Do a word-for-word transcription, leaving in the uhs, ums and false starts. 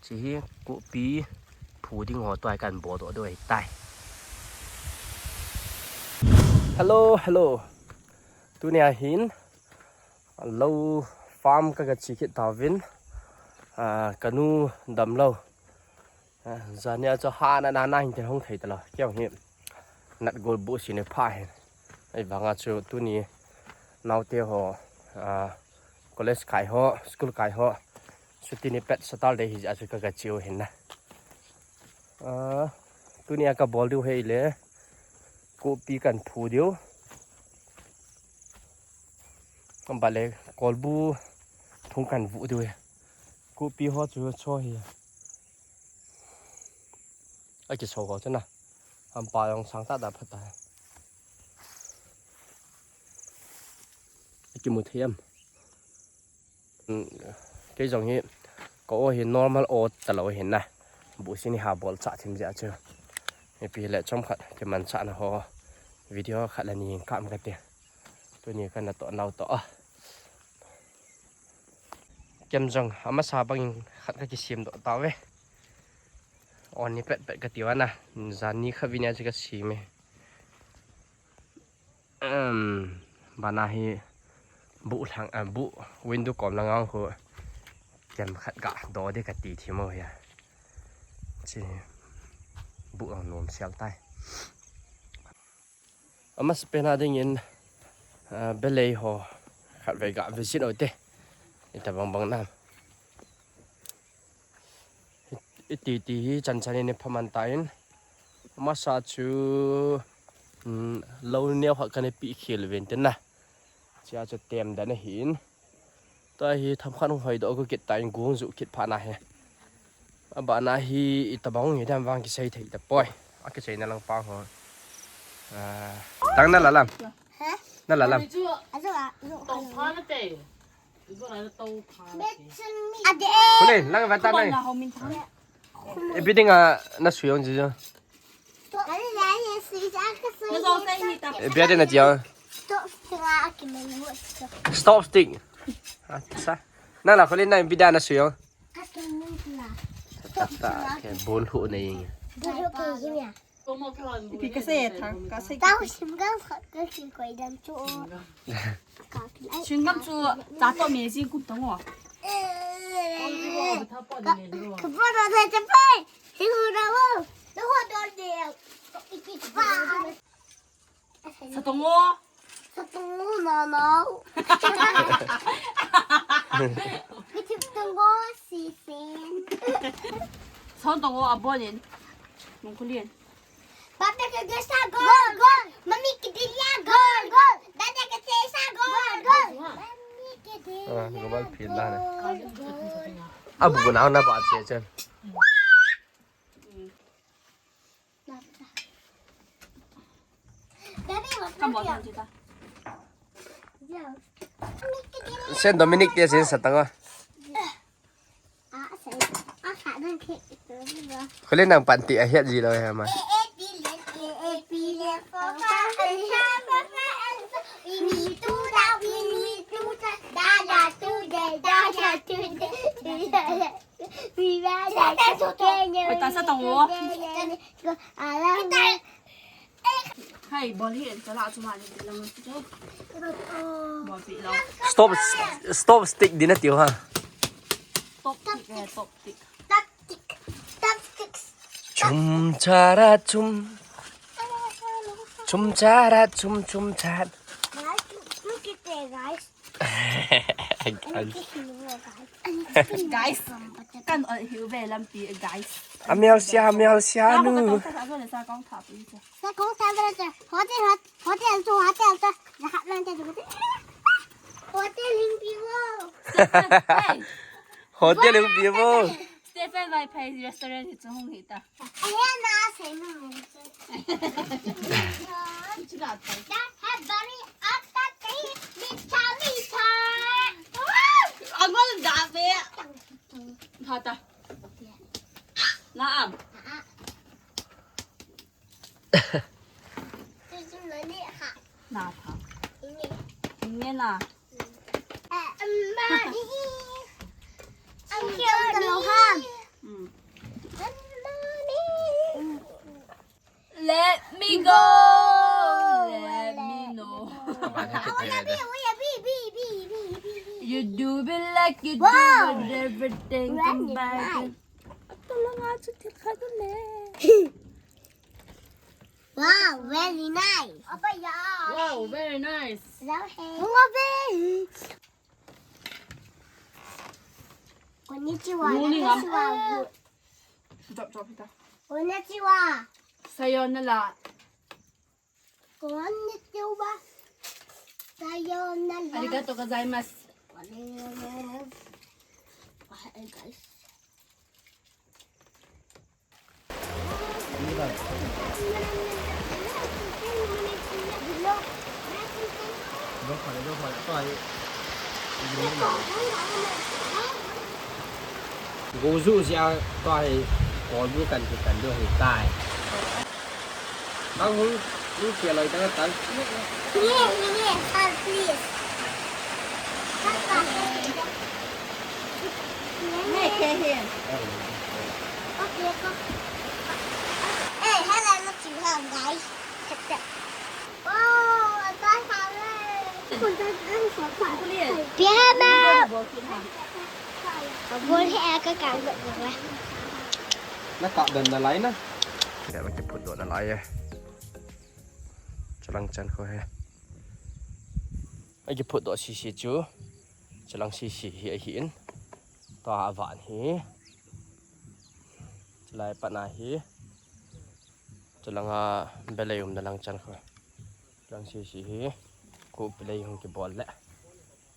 Chi hi kupi phu ding ho tua kan bol doh doh ahitai. Hello, hello. Tunia hin lou farm ka ga chi kit tauvin. Ah, ka nu damlou. Ah, jania chu hana nana hin te hung thei talou. Kei hi nat gol bu si ne pha hin. Ahivanga chu tuni naote ho, ah, college kai ho, school kai ho. Chuti ni pet Saturday hi jeh a chu ka ga chiu hin na. Ah, tunia ka bol diu hi le. Kupi kan phu diu. Bale kolbu thung kan vu diu hi. Kupi ho chu cho hi. Aki so ho chu na. Hampa jong sang ta da phat ta. Aki mu thei am. Kei jong hi, ka o hi normal o talou hin na. Bu si ni ha bol cha thim jeh a chu. Ipi le chomkhat kimanchah na ho. Video khat le ni kap kate. Tuni ka natoh nau toh a. Kem jong amasa bangin khat ka kisem doh tauve. O ni pet pet kati uva na. Jan ni kha vin a chu ka sem e. Um, bana hi bu lang, ah, bu window kom lang ang khu kem khat ga do de kati thimo hi a. Chi bu ang nom sel tai. Amasa pen a dingin, ah, belei ho khat vei ga visit u te. Ita bang bang nam. Iti ti hi chan chan in phaman ta in. Amasa chu, mm, lou neo khat kan pi khel ven tin na. Chia chu tem dan ahin. Tua hi tham khat hung hoi doh kit ta in gung ju kit pha na hi. Abana hi ita bang hi dan vang kisei thei ta poi. A kisei na lang pa ho. Ah, tang na la lam. Hah? Na la lam. Azu a, azu a. Ade. Kule, lang va ta na. Ipi ding a na sui ong ji jo. Ipi ding na ji ong. Stop stick. Ah, sa. Na la kule na ipi ding na sui ong. Ta ta ke bol hu na ing. Ipi ka sei thang, ka sei. Tao sim gam khat ka sim koi dan chu. Sim gam chu cha to me jing kum tang o. Ka pa na thai cha pai. Hi hu na wo. Lo ho don de. Ipi pa. Satong o. Satong o na na. Ipi tong o si sen. Satong o abonin. Mungkulin. Papa ke desa gol gol. Mami ke dia gol gol. Dada ke desa gol gol. Mami ke dia. Ah, gol phi la na. Gol gol. Abu na na ba che chen. Baby, what's Come on, up? Saint Dominic dia sin satang a. Kule nang panti a hiat ji lo he ma. Oi, ta sa tong o. Hai, bol hi, chala chu ma ni lang chu. Bol pi lo. Stop, stop stick din na tiu ha. Top stick, eh, top stick. Top stick. Top stick. Chum chara chum. Chum chara chum chum chara. Guys, look at that, guys. Guys, kan ol hiu ve lampi, guys. Amel sia, amel sia nu. Sa kong tha, sa kong tha, sa kong tha, please. Sa kong tha, please. Hotel, hot-, hotel chu, hotel chu. Jahat lang chu. Hotel hing pi wo. Hey. Hotel hing pi wo. Stephen Vai Phai restaurant hi chu hung hi ta. Ayan na, say no. That have very atta taste, meetha, meetha. Angol da be. Pha ta. Na am. Na pha. Inge na. Ang cute ng luhan. Be like you do. Wow. With everything. Very combined. Nice. Ito lang nga, so, tikha doon eh. Wow, very nice. Apa ya? Wow, very nice. Hello, hey. Hello, babe. Konnichiwa. Morning, ah. Konnichiwa. Stop, stop, stop. Konnichiwa. Sayonara. Konnichiwa. Sayonara. Arigato gozaimasu. Hey, guys. Goju sia tua hi kolbu kan ti kan do hi tai. Bang hung, hung sia loi tang tang. Ye, ye, ye, sir, please. Sir, please. Hey, hey, hey. Okay, go. Hey, hello, not too long, guys. Wow, I'm back already. Piano. Bol hi a ka kang bol. Na ka dan na lai na. Ya, ba ki phut doh na lai e. Chulang chan kho he. Ai ki phut doh sisi chu. Chulang sisi hi ahi in. Tua avan hi. Chulai pat na hi. Chulang a belei um na lang chan kho. Chulang sisi hi. Ku belei hung ki bol le.